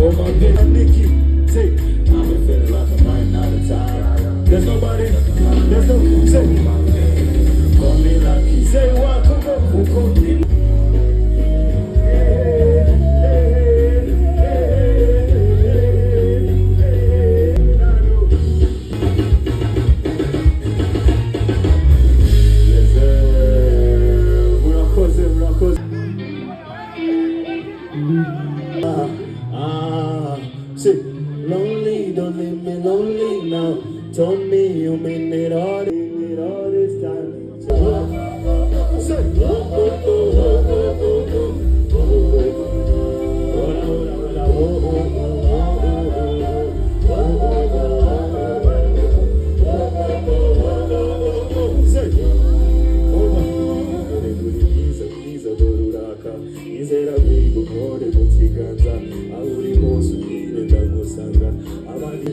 Oh my baby, Nikki, say, I've been feeling like I'm running out of time. There's nobody, there's no, say, call me lucky. Say, what, kuko. Yes, sir. Murakoze, murakoze. Ah, see, lonely, don't leave me lonely now. Told me you mean it all this time. Say, oh, oh, oh, oh, oh, oh, oh, oh. Hola, hola, hola, oh, oh, oh, oh, oh, oh, oh, oh, oh, oh, oh, oh. Say, oh, dore uri mwiza mwiza dore uraka nizera bigukore mu kiganza aho uri hose ubwire ndagusanga abandi.